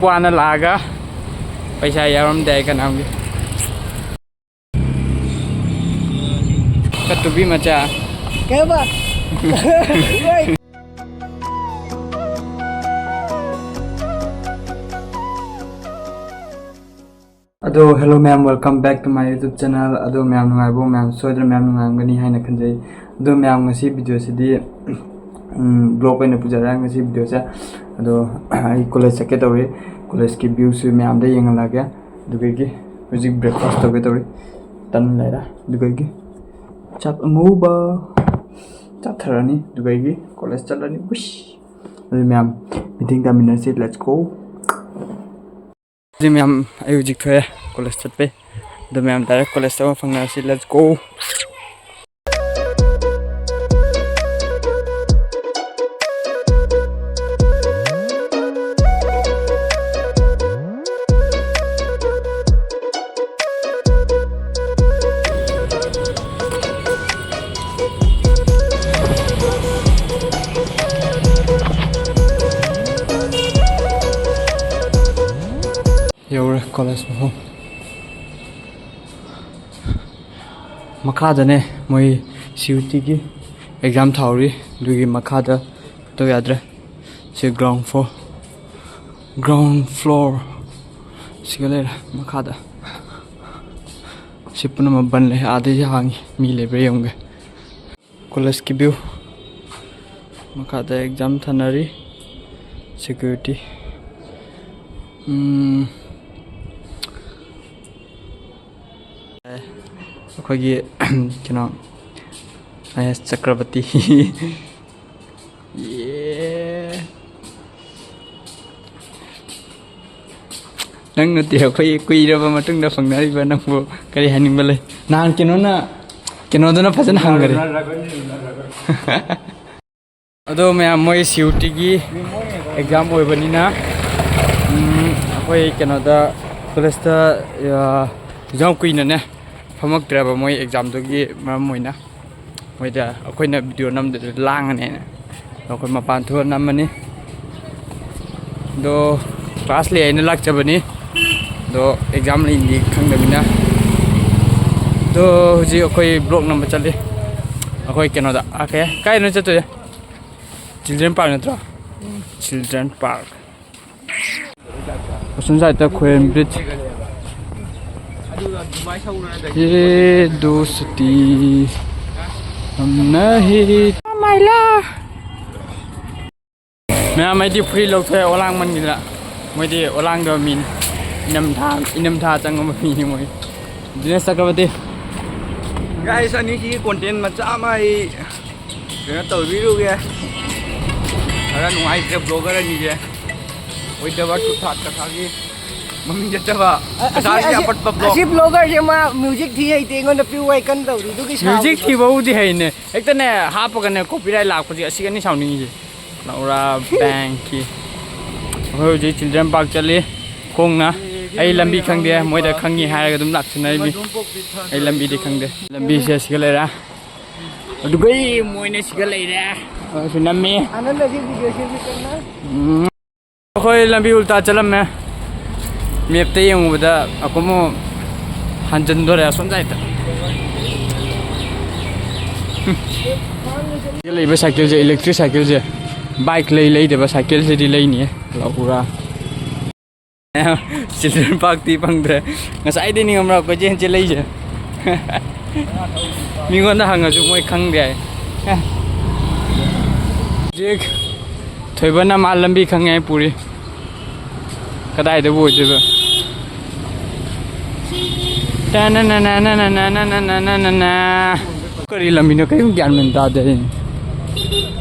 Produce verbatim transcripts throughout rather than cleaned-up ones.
ꯋꯥꯅ ꯂꯥꯛꯑꯒ ꯄꯩꯁꯥ ꯌꯥꯎꯔꯝꯗꯦ ꯑꯩ ꯀꯅꯥꯝꯒꯤ꯫ ꯀꯠꯇꯨꯕꯤ ꯃꯆꯥ꯫ ꯀꯩꯕ? ꯑꯗꯣ, hello ꯃꯌꯥꯝ, welcome back to my YouTube channel꯫ ꯑꯗꯣ ꯃꯌꯥꯝ ꯅꯨꯡꯉꯥꯏꯕ꯭ꯔꯣ? ꯃꯌꯥꯝ ꯁꯣꯏꯗꯅ ꯃꯌꯥꯝ ꯅꯨꯡꯉꯥꯏꯔꯝꯒꯅꯤ ꯍꯥꯏꯅ ꯈꯟꯖꯩ꯫ ꯑꯗꯣ ꯃꯌꯥꯝ, ꯉꯁꯤ video ꯁꯤꯗꯤ, ꯎꯝ, vlog ꯑꯣꯏꯅ ꯄꯨꯖꯔꯦ ꯉꯁꯤ video ꯁꯦ꯫ ꯑꯗꯣ ꯑꯩ college ꯆꯠꯀꯦ ꯇꯧꯔꯤ꯫ College ꯀꯤ view ꯁꯨ ꯃꯌꯥꯝꯗ ꯌꯦꯡꯍꯜꯂꯛꯑꯒꯦ꯫ ꯑꯗꯨꯗꯒꯤ ꯍꯧꯖꯤꯛ breakfast ꯇꯧꯒꯦ ꯇꯧꯔꯤ꯫ ꯇꯟ ꯂꯩꯔꯦ꯫ ꯑꯗꯨꯗꯒꯤ ꯆꯥꯛ ꯑꯉꯧꯕ ꯆꯥꯊꯔꯅꯤ꯫ ꯑꯗꯨꯗꯒꯤ college ꯆꯠꯂꯅꯤ꯫ ꯋꯤꯁ! ꯑꯗꯨ ꯃꯌꯥꯝ meeting ꯇꯥꯃꯤꯟꯅꯁꯤ꯫ Let's go꯫ ꯑꯗꯨ ꯃꯌꯥꯝ, ꯑꯩ ꯍꯧꯖꯤꯛ ꯊꯣꯛꯑꯦ college ꯆꯠꯄꯩ꯫ ꯑꯗꯨ ꯃꯌꯥꯝ direct college ꯇ ꯑꯃ ꯐꯪꯅꯔꯁꯤ꯫ Let's go꯫ ꯌꯧꯔꯦ college ꯃꯐꯝ꯫ ꯃꯈꯥꯗꯅꯦ ꯃꯣꯏ C U T ꯒꯤ exam ꯊꯥꯍꯧꯔꯤ, ꯑꯗꯨꯒꯤ ꯃꯈꯥꯗ ꯇꯧ ꯌꯥꯗ꯭ꯔꯦ꯫ ꯁꯤ ground floor, ground floor ꯁꯤꯒ ꯂꯩꯔꯦ ꯃꯈꯥꯗ꯫ ꯁꯤ ꯄꯨꯝꯅꯃꯛ ꯕꯟ ꯂꯩ, ꯑꯥꯗꯩꯁꯨ ꯍꯥꯡꯉꯤ, ꯃꯤ ꯂꯩꯕ꯭ꯔꯥ ꯌꯦꯡꯉꯨꯒꯦ꯫ College ꯀꯤ view꯫ ꯃꯈꯥꯗ exam ꯊꯥꯅꯔꯤ꯫ Security꯫ ꯎꯝ꯫ ꯑꯩꯈꯣꯏꯒꯤ ꯀꯩꯅꯣ, I A S ꯆꯀ꯭ꯔꯕꯇꯤ꯫ ꯌꯦ꯫ ꯅꯪ ꯅꯠꯇꯦ, ꯑꯩꯈꯣꯏ ꯀꯨꯏꯔꯕ ꯃꯇꯨꯡꯗ ꯐꯪꯅꯔꯤꯕ ꯅꯪꯕꯨ ꯀꯔꯤ ꯍꯥꯏꯅꯤꯡꯕ ꯂꯩ? ꯅꯍꯥꯟ ꯀꯩꯅꯣꯅ, ꯀꯩꯅꯣꯗꯨꯅ ꯐꯖꯅ ꯍꯪꯈꯔꯦ꯫ ꯑꯗꯣ ꯃꯌꯥꯝ, ꯃꯣꯏ C U T ꯒꯤ exam ꯑꯣꯏꯕꯅꯤꯅ, ꯎꯝ, ꯑꯩꯈꯣꯏ ꯀꯩꯅꯣꯗ, college ꯇ, ꯑ, exam ꯀꯨꯏꯅꯅꯦ ꯐꯝꯃꯛꯇ꯭ꯔꯦꯕ, ꯃꯣꯏ exam ꯗꯨꯒꯤ ꯃꯔꯝ ꯑꯣꯏꯅ꯫ ꯃꯣꯏꯗ ꯑꯩꯈꯣꯏꯅ video ꯅꯝꯗ꯭ꯔꯗꯤ ꯂꯥꯡꯉꯅꯦꯅ ꯑꯩꯈꯣꯏ ꯃꯄꯥꯟ ꯊꯣꯛꯑ ꯅꯝꯃꯅꯤ꯫ ꯑꯗꯣ ꯀ꯭ꯂꯥꯁ ꯂꯩ ꯍꯥꯏꯅ ꯂꯥꯛꯆꯕꯅꯤ, ꯑꯗꯣ ꯑꯦꯛꯖꯥꯝ ꯂꯩꯅꯤ ꯈꯪꯗꯕꯅꯤꯅ꯫ ꯑꯗꯣ ꯍꯧꯖꯤꯛ ꯑꯩꯈꯣꯏ ꯕ꯭ꯂꯣꯛ ꯅꯝꯕ ꯆꯠꯂꯤ꯫ ꯑꯩꯈꯣꯏ ꯀꯩꯅꯣꯗ, ꯑꯣꯀꯦ, ꯀꯥꯏꯗꯅꯣ ꯆꯠꯇꯣꯏꯁꯦ? ꯆꯤꯜꯗ꯭ꯔꯦꯟ ꯄꯥꯔꯛ ꯅꯠꯇ꯭ꯔꯣ? Children park. ꯑꯁꯣꯝ ꯁꯥꯏꯠꯇ ꯈꯣꯏꯔꯦꯟ ꯕ꯭ꯔꯤꯖ꯫ ये दोस्ती हम नहीं। ꯃꯌꯥꯝ ꯑꯩꯗꯤ ꯐꯨꯔꯤꯠ ꯂꯧꯊꯣꯛꯑꯦ ꯑꯣꯂꯥꯡꯃꯟꯒꯤꯗꯅ꯫ ꯃꯣꯏꯗꯤ ꯑꯣꯂꯥꯡꯗꯕ ꯃꯤꯅꯤ꯫ ꯏꯅꯝꯊꯥ, ꯏꯅꯝꯊꯥ ꯆꯪꯉꯕ ꯃꯤꯅꯤ ꯃꯣꯏ꯫ ꯗꯤꯅꯦꯁ ꯆꯀ꯭ꯔꯕꯔꯇꯤ꯫ ꯒꯥꯏꯁ, ꯑꯅꯤꯁꯤꯒꯤ ꯀꯣꯟꯇꯦꯟ ꯃꯆꯥ ꯑꯃ ꯑꯩ ꯀꯩꯅꯣ ꯇꯧꯕꯤꯔꯨꯒꯦ꯫ ꯈꯔ ꯅꯨꯡꯉꯥꯏꯇ꯭ꯔꯦ ꯕ꯭ꯂꯣꯒꯔ ꯑꯅꯤꯁꯦ꯫ ꯑꯣꯏꯗꯕ ꯊꯨꯠ ꯊꯥꯠ ꯀꯊꯥꯒꯤ ꯃꯃꯤꯡ ꯆꯠꯇꯕ ꯑ-, ꯑꯁꯤ, ꯀꯊꯥꯒꯤ ꯑꯁꯤ, ꯑꯄꯠꯄ ꯕ꯭ꯂꯣꯒ꯫ ꯑꯁꯤ ꯕ꯭ꯂꯣꯒꯔꯁꯦ ꯃꯥ ꯃ꯭ꯌꯨꯖꯤꯛ ꯊꯤ ꯍꯩꯇꯦ, ꯑꯩꯉꯣꯟꯗ ꯄꯤꯌꯨ ꯍꯥꯏ ꯀꯟꯅ ꯇꯧꯔꯤ, ꯑꯗꯨꯒꯤ ꯃ꯭ꯌꯨꯖꯤꯛ ꯁꯥꯎꯔꯤꯕ꯫ ꯊꯤꯕꯕꯨꯗꯤ ꯍꯩꯅꯦ, ꯍꯦꯛꯇꯅꯦ ꯍꯥꯞꯄꯒꯅꯦ ꯀꯣꯄꯤꯔꯥꯏꯠ ꯂꯥꯛꯄꯁꯦ ꯑꯁꯤꯒꯅꯤ ꯁꯥꯎꯅꯤꯡꯉꯤꯁꯦ꯫ ꯂꯧꯔꯥ ꯕꯦꯡꯀꯤ꯫ ꯑꯩꯈꯣꯏ ꯍꯧꯖꯤꯛ ꯆꯤꯜꯗ꯭ꯔꯦꯟ ꯄꯥꯔꯛ ꯆꯠꯂꯤ ꯈꯣꯡꯅ꯫ ꯑꯩ ꯂꯝꯕꯤ ꯈꯪꯗꯦ, ꯃꯣꯏꯗ ꯈꯪꯉꯤ ꯍꯥꯏꯔꯒ ꯑꯗꯨꯝ ꯂꯥꯛꯁꯤꯟꯅꯔꯤꯃꯤ꯫ ꯑꯩ ꯂꯝꯕꯤꯗꯤ ꯈꯪꯗꯦ꯫ ꯂꯝꯕꯤꯁꯦ ꯁꯤꯒ ꯂꯩꯔꯦ꯫ ꯑꯗꯨꯒ ꯑꯩ ꯃꯣꯏꯅ ꯁꯤꯒ ꯂꯩꯔꯦ꯫ ꯑꯗꯨꯁꯨ ꯅꯝꯃꯤ꯫ ꯑꯅꯟꯗ ꯑꯁꯤ ꯚꯤꯗꯤꯑꯣ ꯁꯦꯝꯁꯤ ꯀꯟꯅ꯫ ꯎꯝ꯫ ꯑꯩꯈꯣꯏ ꯂꯝꯕꯤ ꯎꯜꯇꯥ ꯆꯠꯂꯝꯃꯦ꯫ ꯃꯦꯞꯇ ꯌꯦꯡꯉꯨꯕꯗ ꯑꯀꯨꯝ ꯍꯟꯖꯟ ꯗꯣꯔꯦ ꯑꯁꯣꯝ ꯁꯥꯏꯗ꯫ ꯂꯩꯕ ꯁꯥꯏꯀꯜꯁꯦ, ꯏꯂꯦꯛꯇ꯭ꯔꯤꯛ ꯁꯥꯏꯀꯜꯁꯦ, ꯕꯥꯏꯛ ꯂꯩ ꯂꯩꯗꯕ ꯁꯥꯏꯀꯜꯁꯤꯗꯤ ꯂꯩꯅꯤꯌꯦ꯫ ꯂꯧꯔꯥ꯫ ꯆꯤꯜꯗ꯭ꯔꯦꯟ ꯄꯥꯔꯛꯇꯤ ꯐꯪꯗ꯭ꯔꯦ꯫ ꯉꯁꯥꯏꯗꯩꯅꯤ ꯈꯪꯕ꯭ꯔꯥ ꯀꯣꯏꯆꯦꯟ ꯆꯦꯜꯂꯛꯏꯁꯦ꯫ ꯃꯤꯉꯣꯟꯗ ꯍꯪꯉꯁꯨ ꯃꯣꯏ ꯈꯪꯗꯦ ꯍꯥꯏ꯫ ꯍꯧꯖꯤꯛ ꯊꯣꯏꯕꯅ ꯃꯥ ꯂꯝꯕꯤ ꯈꯪꯉꯦ ꯍꯥꯏ ꯄꯨꯔꯤ꯫ ꯀꯗꯥꯏꯗꯕꯨ ꯑꯣꯏꯗꯣꯏꯕ? ꯀꯔꯤ ꯂꯝꯕꯤꯅꯣ ꯀꯔꯤꯝ ꯒ꯭ꯌꯥꯟ ꯃꯦꯟ ꯇꯥꯗꯦ꯫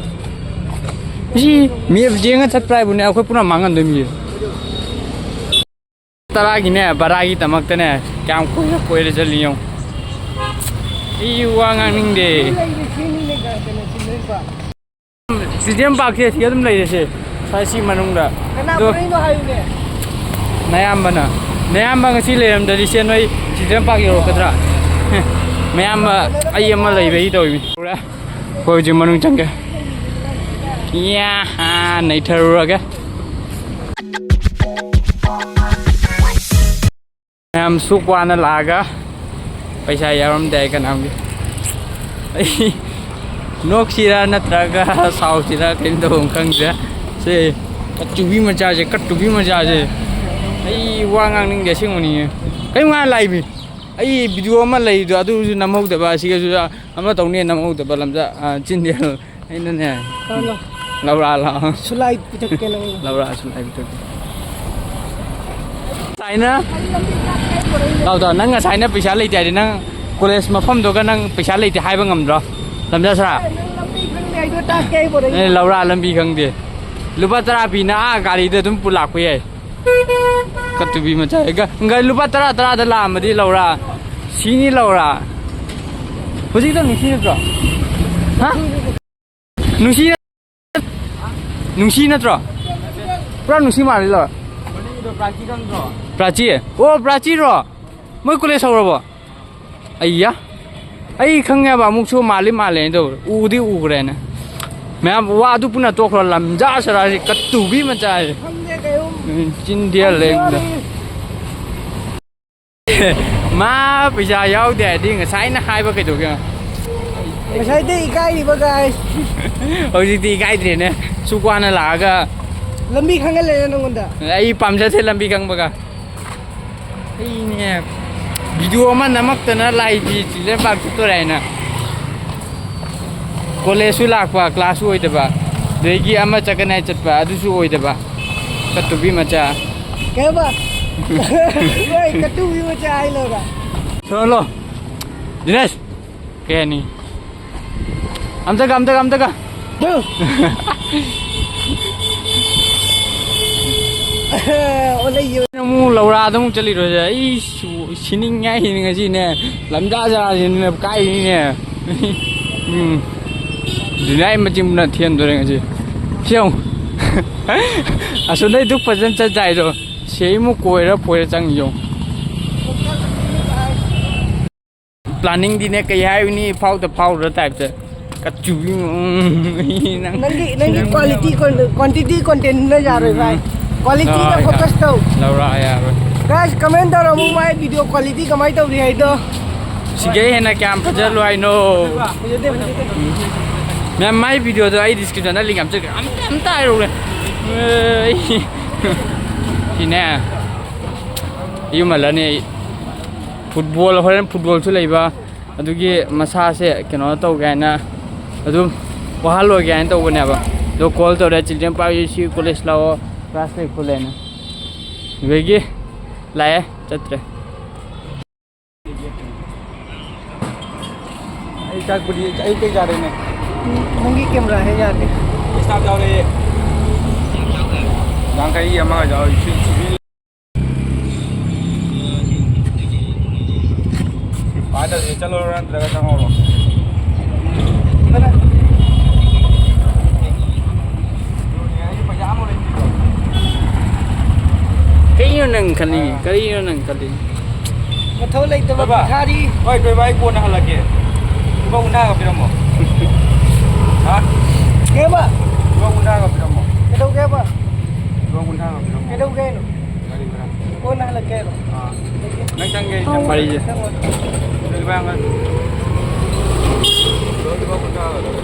ꯁꯤ ꯃꯦꯞ ꯌꯦꯡꯉ ꯆꯠꯄ꯭ꯔꯥ ꯍꯥꯏꯕꯨꯅꯦ ꯑꯩꯈꯣꯏ ꯄꯨꯝꯅꯃꯛ ꯃꯥꯡꯍꯟꯗꯣꯏ ꯃꯤ꯫ ꯇꯔꯥꯒꯤꯅꯦ ꯕꯔꯥꯒꯤꯗꯃꯛꯇꯅꯦ ꯀꯌꯥꯝ ꯀꯣꯏꯔ ꯀꯣꯏꯔ ꯆꯠꯂꯤ ꯌꯦꯡꯉꯨ꯫ ꯑꯩ ꯋꯥ ꯉꯥꯡꯅꯤꯡꯗꯦ꯫ ꯆꯤꯜꯗ꯭ꯔꯦꯟ ꯄꯥꯔꯛꯁꯦ ꯁꯤ ꯑꯗꯨꯝ ꯂꯩꯔꯦꯁꯦ, ꯁ꯭ꯋꯥꯏ ꯁꯤ ꯃꯅꯨꯡꯗ꯫ ꯀꯅꯥ ꯑꯗꯣ ꯄꯨꯔꯛꯏꯅꯣ ꯍꯥꯏꯌꯨꯅꯦ꯫ ꯅꯌꯥꯝꯕꯅ, ꯅꯌꯥꯝꯕ ꯉꯁꯤ ꯂꯩꯔꯝꯗ꯭ꯔꯗꯤ ꯁꯦ ꯅꯣꯏ ꯆꯤꯜꯗ꯭ꯔꯦꯟ ꯄꯥꯔꯛ ꯌꯧꯔꯛꯀꯗ꯭ꯔꯥ? ꯃꯌꯥꯝꯕ ꯑꯩ ꯑꯃ ꯂꯩꯕꯩ ꯇꯧꯔꯤꯅꯤ꯫ ꯎꯔꯦ? ꯑꯩꯈꯣꯏ ꯍꯧꯖꯤꯛ ꯃꯅꯨꯡ ꯆꯪꯒꯦ꯫ ꯏꯌꯥ, ꯅꯩꯊꯔꯨꯔꯒꯦ꯫ ꯃꯌꯥꯝ ꯁꯨꯛ ꯋꯥꯅ ꯂꯥꯛꯑꯒ ꯄꯩꯁꯥ ꯌꯥꯎꯔꯝꯗꯦ ꯑꯩ ꯀꯅꯥꯝꯒꯤ꯫ ꯑꯩ ꯅꯣꯛꯁꯤꯔꯥ ꯅꯠꯇ꯭ꯔꯒ ꯁꯥꯎꯁꯤꯔꯥ ꯀꯩꯅꯣ ꯇꯧꯐꯝ ꯈꯪꯗ꯭ꯔꯦ꯫ ꯁꯦ ꯀꯠꯇꯨꯕꯤ ꯃꯆꯥꯁꯦ, ꯀꯠꯇꯨꯕꯤ ꯃꯆꯥꯁꯦ꯫ ꯑꯩ ꯋꯥ ꯉꯥꯡꯅꯤꯡꯗꯦ ꯑꯁꯦꯡꯕꯅꯤ꯫ ꯀꯔꯤꯝ ꯉꯥꯡ ꯂꯥꯛꯏꯃꯤ꯫ ꯑꯩ ꯚꯤꯗꯤꯑꯣ ꯑꯃ ꯂꯩꯗꯣ ꯑꯗꯨꯁꯨ ꯅꯝꯍꯧꯗꯕ, ꯑꯁꯤꯒꯁꯨ ꯑꯃ ꯇꯧꯅꯤ ꯅꯝꯍꯧꯗꯕ ꯂꯝꯖꯥ-, ꯑ, ꯆꯤꯟꯗꯦꯜ꯫ ꯑꯩꯅꯅꯦ꯫ ꯂꯧꯔꯣ꯫ ꯂꯧꯔꯛꯑ ꯂꯥꯛꯑꯣ꯫ ꯁꯨꯂꯥꯏ ꯄꯤꯊꯛꯀꯦ ꯅꯪ꯫ ꯂꯧꯔꯛꯑ ꯁꯨꯂꯥꯏ ꯄꯤꯊꯛꯀꯦ꯫ ꯉꯁꯥꯏꯅ, ꯇꯥꯎ, ꯇꯥꯎ, ꯅꯪ ꯉꯁꯥꯏꯅ ꯄꯩꯁꯥ ꯂꯩꯇꯦ ꯍꯥꯏꯗꯤ ꯅꯪ ꯀꯣꯂꯦꯖ ꯃꯐꯝꯗꯨꯒ ꯅꯪ ꯄꯩꯁꯥ ꯂꯩꯇꯦ ꯍꯥꯏꯕ ꯉꯝꯗ꯭ꯔꯣ? ꯂꯝꯖꯥ ꯁꯔꯥ? ꯅꯪ ꯂꯝꯕꯤ ꯈꯪꯗꯦ ꯍꯥꯏꯗꯣ ꯇꯥꯛꯀꯦ ꯑꯩ ꯕꯣꯔꯗꯤꯡ꯫ ꯑꯦ, ꯂꯧꯔꯛꯑ ꯂꯝꯕꯤ ꯈꯪꯗꯦ꯫ ꯂꯨꯄꯥ ꯇꯔꯥ ꯄꯤꯅ ꯑꯥ ꯒꯥꯔꯤꯗ ꯑꯗꯨꯝ ꯄꯨ ꯂꯥꯛꯄ ꯌꯥꯏ꯫ ꯀꯠꯇꯨꯕꯤ ꯃꯆꯥ꯫ ꯒ-, ꯒ-, ꯂꯨꯄꯥ ꯇꯔꯥ ꯇꯔꯥꯗ ꯂꯥꯛꯑꯝꯃꯗꯤ ꯂꯧꯔꯛꯑ꯫ ꯁꯤꯅꯤ ꯂꯧꯔꯛꯑ꯫ ꯍꯧꯖꯤꯛꯇ ꯅꯨꯡꯁꯤ ꯅꯠꯇ꯭ꯔꯣ? ꯍꯥ? ꯅꯨꯡꯁꯤ, ꯅꯨꯡꯁꯤ ꯅꯠꯇ꯭ꯔꯣ? ꯄꯨꯔꯥ ꯅꯨꯡꯁꯤ ꯃꯥꯜꯂꯤꯂꯣ? ꯄ꯭ꯔꯥꯆꯤ? ꯑꯣ, ꯄ꯭ꯔꯥꯆꯤꯔꯣ? ꯃꯣꯏ ꯀꯣꯂꯦꯖ ꯍꯧꯔꯕꯣ? ꯑꯩꯌꯥ, ꯑꯩ ꯈꯪꯉꯦꯕ, ꯑꯃꯨꯛꯁꯨ ꯃꯥꯜꯂꯤ ꯃꯥꯜꯂꯦꯅ ꯇꯧꯕ, ꯎꯗꯤ ꯎꯈ꯭ꯔꯦꯅ꯫ ꯃꯌꯥꯝ ꯋꯥ ꯑꯗꯨ ꯄꯨꯟꯅ ꯇꯣꯛꯈ꯭ꯔꯣ, ꯂꯝꯖꯥ ꯁꯔꯥꯁꯤ ꯀꯠꯇꯨꯕꯤ ꯃꯆꯥꯁꯤ꯫ ꯈꯪꯗꯦ ꯀꯩꯅꯣ꯫ ꯎꯝ, ꯆꯤꯟꯗꯤ ꯍꯜꯂꯦ ꯑꯩꯉꯣꯟꯗ꯫ ꯃꯥ ꯄꯩꯁꯥ ꯌꯥꯎꯗꯦ ꯍꯥꯏꯗꯤ ꯉꯁꯥꯏꯅ ꯍꯥꯏꯕ ꯀꯩꯗꯧꯒꯦ? ꯉꯁꯥꯏꯗꯩ ꯏꯀꯥꯏꯔꯤꯕ, guys꯫ ꯍꯧꯖꯤꯛꯇꯤ ꯏꯀꯥꯏꯗ꯭ꯔꯦꯅꯦ꯫ ꯁꯨꯛ ꯋꯥꯅ ꯂꯥꯛꯑꯒ ꯂꯝꯕꯤ ꯈꯪꯍꯜꯂꯦꯅꯦ ꯅꯪꯉꯣꯟꯗ꯫ ꯑꯩ ꯄꯥꯝꯖꯗꯦ ꯂꯝꯕꯤ ꯈꯪꯕꯒ꯫ ꯑꯩꯅꯦ ꯚꯤꯗꯤꯑꯣ ꯑꯃ ꯅꯝꯃꯛꯇꯅ ꯂꯥꯏꯒꯤ ꯆꯤꯜꯗ꯭ꯔꯦꯟ ꯄꯥꯔꯛ ꯆꯠꯇꯣꯔꯦ ꯍꯥꯏꯅ꯫ ꯀꯣꯂꯦꯖꯁꯨ ꯂꯥꯛꯄ, ꯀ꯭ꯂꯥꯁꯁꯨ ꯑꯣꯏꯗꯕ, ꯑꯗꯒꯤ ꯑꯃ ꯆꯠꯀꯅꯤ ꯍꯥꯏ ꯆꯠꯄ, ꯑꯗꯨꯁꯨ ꯑꯣꯏꯗꯕ꯫ ꯀꯠꯇꯨꯕꯤ ꯃꯆꯥ꯫ ꯀꯩꯕ? ꯍꯣꯏ, ꯀꯠꯇꯨꯕꯤ ꯃꯆꯥ ꯍꯥꯏ ꯂꯣꯏꯔꯦ꯫ ꯊꯣꯛꯍꯜꯂꯣ꯫ ꯗꯤꯅꯦꯁ! ꯀꯩ ꯍꯥꯏꯅꯤ? ꯑꯝꯇꯒ, ꯑꯝꯇꯒ, ꯑꯝꯇꯒ! ꯇꯨ! ꯑꯣ, ꯂꯩꯌꯦ꯫ ꯑꯃꯨꯛ ꯂꯧꯔꯥꯗ ꯑꯃꯨꯛ ꯆꯠꯂꯤꯔꯣꯁꯦ? ꯑꯩ ꯁꯨ-, ꯁꯤꯅꯤꯡꯉꯥꯏ ꯉꯁꯤꯅꯦ꯫ ꯂꯝꯖꯥ ꯖꯥꯁꯤꯅꯦ ꯀꯥꯏꯅꯤꯅꯦ꯫ ꯎꯝ꯫ ꯗꯨꯅꯤꯌꯥ ꯃꯆꯤꯟꯅ ꯊꯦꯝꯗꯣꯔꯦ ꯉꯁꯤ꯫ ꯁꯤ ꯌꯦꯡꯉꯨ꯫ ꯑꯁꯣꯝꯗꯩ ꯗꯨꯛ ꯐꯖꯅ ꯆꯠ ꯌꯥꯏꯗꯣ꯫ ꯁꯤꯃꯨꯛ ꯀꯣꯏꯔ ꯐꯣꯏꯔ ꯆꯪꯉꯤ ꯌꯦꯡꯉꯨ꯫ ꯄ꯭ꯂꯥꯅꯤꯡꯗꯤꯅꯦ ꯀꯩ ꯍꯥꯏꯔꯨꯅꯤ, ꯐꯥꯎꯗ ꯐꯥꯎꯔ ꯇꯥꯏꯞꯇ꯫ ꯀꯆꯨ, ꯎꯝ, ꯅꯪ ꯅꯪꯒꯤ, ꯅꯪꯒꯤ ꯁꯤꯅ quality con-, quantity content ꯅ ꯌꯥꯔꯣꯏ ꯚꯥꯏ꯫ Quality ꯗ ꯍꯣꯏ, ꯍꯣꯏ꯫ Focus ꯇꯧ꯫ ꯂꯧꯔꯛꯑꯣ ꯌꯥꯔꯣꯏ꯫ Guys, comment ꯇꯧꯔꯝꯃꯨ ꯃꯥꯏ video quality ꯀꯃꯥꯏꯅ ꯇꯧꯔꯤ ꯍꯥꯏꯗꯣ꯫ ꯁꯤꯗꯩ ꯍꯦꯟꯅ ꯀꯌꯥꯝ ꯐꯖꯍꯜꯂꯨ ꯍꯥꯏꯅꯣ? ꯐꯖꯗꯦ, ꯐꯖꯗꯦ꯫ ꯃꯌꯥꯝ, ꯃꯥꯏ video ꯗꯣ ꯑꯩ description ꯗ link ꯌꯥꯝ ꯆꯠꯈ꯭ꯔꯦ꯫ ꯑꯝꯇ, ꯑꯝꯇ ꯍꯥꯏꯔꯛꯎꯅꯦ꯫ ꯑꯩ ꯁꯤꯅꯦ꯫ ꯌꯨꯝ ꯍꯜꯂꯅꯤ ꯑꯩ꯫ Football, ꯍꯣꯔꯦꯟ football ꯁꯨ ꯂꯩꯕ꯫ ꯑꯗꯨꯒꯤ ꯃꯁꯥꯁꯦ ꯀꯩꯅꯣ ꯇꯧꯒꯦ ꯍꯥꯏꯅ ꯑꯗꯨꯝ ꯋꯥꯍꯜꯂꯣꯏꯒꯦ ꯍꯥꯏꯅ ꯇꯧꯕꯅꯦꯕ꯫ ꯑꯗꯣ call ꯇꯧꯔꯦ, "Children Park ꯁꯤ college ꯂꯥꯛꯑꯣ, class ꯂꯩ ꯈꯣꯠꯂꯦꯅ"꯫ ꯑꯗꯨꯗꯒꯤ ꯂꯥꯛꯑꯦ, ꯆꯠꯇ꯭ꯔꯦ꯫ ꯑꯩ ꯆꯥꯛꯄꯨꯗꯤ ꯑꯌꯨꯛꯇꯩ ꯆꯥꯔꯦꯅꯦ꯫ ꯅꯪꯒꯤ camera ꯍꯦꯛ ꯌꯥꯗꯦ꯫ Staff ꯌꯥꯎꯔꯦ꯫ ꯌꯥꯡꯈꯩꯒꯤ ꯑꯃꯒ ꯌꯥꯎꯔꯤ꯫ ꯀꯃꯥꯏꯅ ꯇꯧꯁꯤ? ꯆꯠꯂꯨꯔꯣ ꯅꯠꯇ꯭ꯔꯒ ꯆꯪꯍꯧꯔꯣ? ꯀꯩꯅꯣ ꯅꯪ ꯈꯜꯂꯤ? ꯀꯔꯤꯅꯣ ꯅꯪ ꯈꯜꯂꯤ? ꯃꯊꯧ ꯂꯩꯇꯕ ꯀꯣꯏꯕ? ꯚꯤꯈꯥꯔꯤ꯫ ꯍꯣꯏ, ꯀꯣꯏꯕ, ꯑꯩ ꯀꯣꯟꯅ ꯍꯜꯂꯛꯀꯦ꯫ ꯂꯨꯄꯥ ꯀꯨꯟꯊ꯭ꯔꯥꯒ ꯄꯤꯔꯝꯃꯣ꯫ ꯍꯥ? ꯀꯩꯕ? ꯂꯨꯄꯥ ꯀꯨꯟꯊ꯭ꯔꯥꯒ ꯄꯤꯔꯝꯃꯣ꯫ ꯀꯩꯗꯧꯒꯦꯕ? ꯂꯨꯄꯥ ꯀꯨꯟꯊ꯭ꯔꯥꯒ ꯄꯤꯔꯝꯃꯣ꯫ ꯀꯩꯗꯧꯒꯦ ꯍꯥꯏꯅꯣ? ꯒꯥꯔꯤ ꯚꯔꯥ꯫ ꯀꯣꯟꯅ ꯍꯜꯂꯛꯀꯦ ꯍꯥꯏꯔꯣ? ꯑꯥ꯫ ꯅꯪ ꯆꯪꯒꯦ, ꯅꯪ ꯋꯥꯔꯤꯁꯦ꯫ ꯆꯪꯉꯣ꯫ ꯂꯨꯄꯥ ꯌꯥꯡꯈꯩ꯫ ꯂꯨꯄꯥ ꯀꯨꯟꯊ꯭ꯔꯥꯒ ꯂꯧꯔꯦ꯫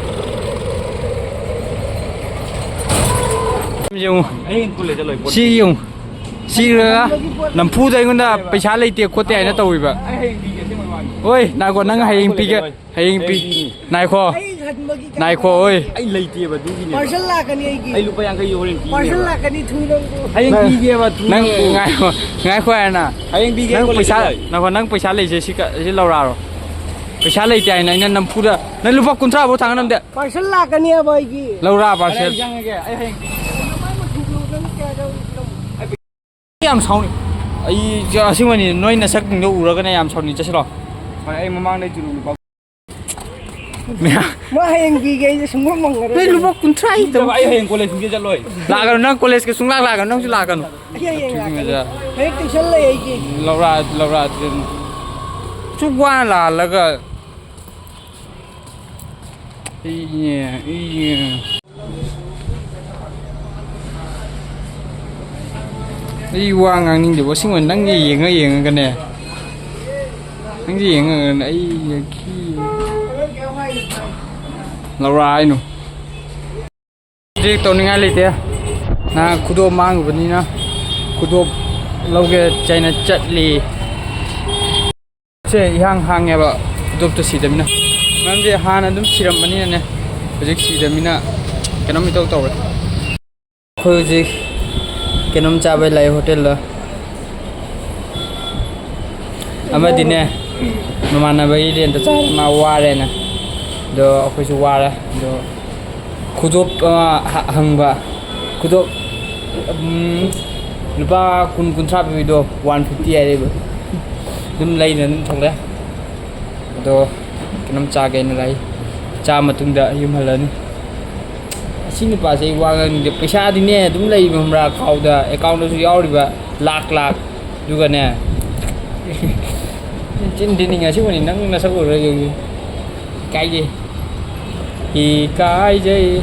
ꯌꯦꯡꯉꯨ꯫ ꯑꯩ ꯀꯨꯜꯂꯦ ꯆꯠꯂꯣꯏ ꯄꯣꯠ꯫ ꯁꯤ ꯌꯦꯡꯉꯨ꯫ ꯁꯤꯔꯒ ꯅꯝꯐꯨꯗ ꯑꯩꯉꯣꯟꯗ ꯄꯩꯁꯥ ꯂꯩꯇꯦ ꯈꯣꯠꯇꯦ ꯍꯥꯏꯅ ꯇꯧꯔꯤꯕ꯫ ꯑꯩ ꯍꯌꯦꯡ ꯄꯤꯒꯦ, ꯑꯁꯦꯡꯕꯩ ꯋꯥꯅꯤ꯫ ꯍꯣꯏ, ꯅꯥꯏꯈꯣ, ꯅꯪ ꯍꯌꯦꯡ ꯄꯤꯒꯦ꯫ ꯍꯌꯦꯡ ꯄꯤ-꯫ ꯍꯌꯦꯡ ꯄꯤꯅꯤ꯫ ꯅꯥꯏꯈꯣ꯫ ꯑꯩ ꯍꯟꯕꯒꯤ ꯀꯩꯅꯣ ꯅꯥꯏꯈꯣ, ꯍꯣꯏ꯫ ꯑꯩ ꯂꯩꯇꯦꯕ ꯑꯗꯨꯒꯤꯅꯦ꯫ Parcel ꯂꯥꯛꯀꯅꯤ ꯑꯩꯒꯤ꯫ ꯑꯩ ꯂꯨꯄꯥ ꯌꯥꯡꯈꯩ ꯍꯣꯔꯦꯟ ꯄꯤꯅꯦꯕ꯫ Parcel ꯂꯥꯛꯀꯅꯤ ꯊꯨꯅ꯫ ꯍꯌꯦꯡ ꯅꯪ, ꯄꯤꯒꯦꯕ ꯊꯨꯅ꯫ ꯅꯪ ꯉꯥꯏꯈꯣ, ꯉꯥꯏꯈꯣ ꯍꯥꯏꯅ꯫ ꯍꯌꯦꯡ ꯄꯤꯒꯦ ꯅꯪ ꯀꯣꯜꯂꯦ ꯄꯩꯁꯥ, ꯆꯠꯂꯣꯏ꯫ ꯅꯥꯏꯈꯣ, ꯅꯪ ꯄꯩꯁꯥ ꯂꯩꯁꯦ ꯁꯤ ꯀ-, ꯁꯤ ꯂꯧꯔꯛꯑꯔꯣ꯫ ꯄꯩꯁꯥ ꯂꯩꯇꯦ ꯍꯥꯏꯅ ꯑꯩꯅ ꯅꯝꯐꯨꯗ, ꯅꯪ ꯂꯨꯄꯥ ꯀꯨꯟꯊ꯭ꯔꯥ ꯐꯥꯎ ꯊꯥꯡ ꯉꯝꯗꯦ꯫ Parcel ꯂꯥꯛꯀꯅꯤ ꯍꯥꯏꯕ ꯑꯩꯒꯤ꯫ ꯂꯧꯔꯛꯑ ꯑꯩ parcel꯫ ꯆꯪꯉꯒꯦ, ꯑꯩ ꯍꯌꯦꯡ ꯄꯤꯒꯦ꯫ ꯌꯥꯝ ꯁꯥꯎꯅꯤꯡ-, ꯑꯩ ꯑꯁꯦꯡꯕꯅꯤ, ꯅꯣꯏ ꯅꯁꯛꯁꯤꯡꯗꯣ ꯎꯔꯒꯅꯦ ꯌꯥꯝ ꯁꯥꯎꯅꯤꯡ꯫ ꯆꯠꯁꯤꯂꯣ꯫ ꯍꯣꯏ, ꯑꯩ ꯃꯃꯥꯡꯗꯩ ꯆꯨꯔꯨ ꯂꯨꯄꯥ ꯃꯌꯥꯝ꯫ ꯃꯥ ꯍꯌꯦꯡ ꯄꯤꯒꯦ, ꯑꯩꯁꯦ ꯁꯨꯡꯉꯝ ꯉꯝꯃꯔꯣꯏ꯫ ꯅꯣꯏ ꯂꯨꯄꯥ ꯀꯨꯟꯊ꯭ꯔꯥ ꯄꯤꯗꯕ ꯂꯩꯇꯕ꯫ ꯑꯩ ꯍꯌꯦꯡ ꯀꯣꯂꯦꯖ ꯁꯨꯡꯆꯠ ꯆꯠꯂꯣꯏ꯫ ꯂꯥꯛꯀꯅꯨ, ꯅꯪ ꯀꯣꯂꯦꯖꯀ ꯁꯨꯡꯂꯥꯛ ꯂꯥꯛꯀꯅꯨ, ꯅꯪꯁꯨ ꯂꯥꯛꯀꯅꯨ꯫ ꯑꯩ ꯍꯌꯦꯡ ꯂꯥꯛꯀꯅꯤ꯫ ꯍꯌꯦꯡ tuition ꯂꯩ ꯑꯩꯒꯤ꯫ ꯂꯧꯔꯛꯑ-, ꯂꯧꯔꯛꯑꯗꯤ ꯑꯗꯨꯝ꯫ ꯁꯨꯛ ꯋꯥꯅ ꯂꯥꯛꯍꯜꯂꯒ꯫ ꯏꯌꯦ, ꯏꯌꯦ꯫ ꯑꯩ ꯋꯥ ꯉꯥꯡꯅꯤꯡꯗꯦꯕ, ꯑꯁꯦꯡꯕ ꯅꯪꯒꯤ ꯌꯦꯡꯉ ꯌꯦꯡꯉꯒꯅꯦ, ꯅꯪꯒꯤ ꯌꯦꯡꯉꯒꯅꯦ ꯑꯩ ꯂꯧꯔꯛꯑꯣ ꯍꯥꯏꯅꯣ꯫ ꯍꯧꯖꯤꯛ ꯇꯧꯅꯤꯡꯉꯥꯏ ꯂꯩꯇꯦ꯫ ꯅꯍꯥꯟ ꯈꯨꯗꯣꯞ ꯃꯥꯡꯉꯨꯕꯅꯤꯅ ꯈꯨꯗꯣꯞ ꯂꯧꯒꯦ ꯆꯩꯅ ꯆꯠꯂꯤ꯫ ꯁꯦ ꯏꯍꯥꯡ ꯍꯥꯡꯉꯦꯕ ꯈꯨꯗꯣꯞꯇꯣ ꯁꯤꯗꯃꯤꯅ꯫ ꯃꯔꯝꯗꯤ ꯍꯥꯟꯅ ꯑꯗꯨꯝ ꯁꯤꯔꯝꯕꯅꯤꯅꯅꯦ, ꯍꯧꯖꯤꯛ ꯁꯤꯗꯃꯤꯅ ꯀꯩꯅꯣꯝ ꯏꯇꯧ ꯇꯧꯔꯦ꯫ ꯑꯩꯈꯣꯏ ꯍꯧꯖꯤꯛ ꯀꯩꯅꯣꯝ ꯆꯥꯕꯩ ꯂꯥꯛꯑꯦ ꯍꯣꯇꯦꯜꯗ꯫ ꯑꯃꯗꯤꯅꯦ, ꯃꯃꯥꯟꯅꯕꯒꯤ ꯔꯦꯟꯇ ꯆꯥꯔꯦ, ꯃꯥ ꯋꯥꯔꯦꯅ꯫ ꯑꯗꯣ ꯑꯩꯈꯣꯏꯁꯨ ꯋꯥꯔꯦ꯫ ꯑꯗꯣ ꯈꯨꯗꯣꯞ ꯑꯃ ꯍ-, ꯍꯪꯕ꯫ ꯈꯨꯗꯣꯞ, ꯎꯝ, ꯂꯨꯄꯥ ꯀꯨꯟ, ꯀꯨꯟꯊ꯭ꯔꯥ ꯄꯤꯕꯤꯗꯣ, ꯋꯥꯟ ꯐꯤꯐꯇꯤ ꯍꯥꯏꯔꯛꯏꯕ꯫ ꯑꯗꯨꯝ ꯂꯩꯗꯅ ꯑꯗꯨꯝ ꯊꯣꯛꯂꯛꯑꯦ꯫ ꯑꯗꯣ ꯀꯩꯅꯣꯝ ꯆꯥꯒꯦꯅ ꯂꯥꯛꯏ꯫ ꯆꯥ ꯃꯇꯨꯡꯗ ꯌꯨꯝ ꯍꯜꯂꯅꯤ꯫ ꯑꯁꯤ ꯅꯨꯄꯥꯁꯦ ꯑꯩ ꯋꯥ ꯉꯥꯡꯅꯤꯡꯗꯦ꯫ ꯄꯩꯁꯥꯗꯤꯅꯦ ꯑꯗꯨꯝ ꯂꯩꯕ ꯈꯪꯕ꯭ꯔꯥ? ꯑꯦꯀꯥꯎꯟꯗꯁꯨ ꯌꯥꯎꯔꯤꯕ ꯂꯥꯛ ꯂꯥꯛ꯫ ꯑꯗꯨꯒꯅꯦ, ꯆꯤꯟ ꯊꯤꯅꯤꯡꯉꯦ꯫ ꯑꯁꯤꯕꯨꯅꯤ ꯅꯪ ꯅꯁꯛ ꯎꯔꯒ ꯌꯦꯡꯉꯤ꯫ ꯏꯀꯥꯏꯖꯩ꯫ ꯏꯀꯥꯏꯖꯩ꯫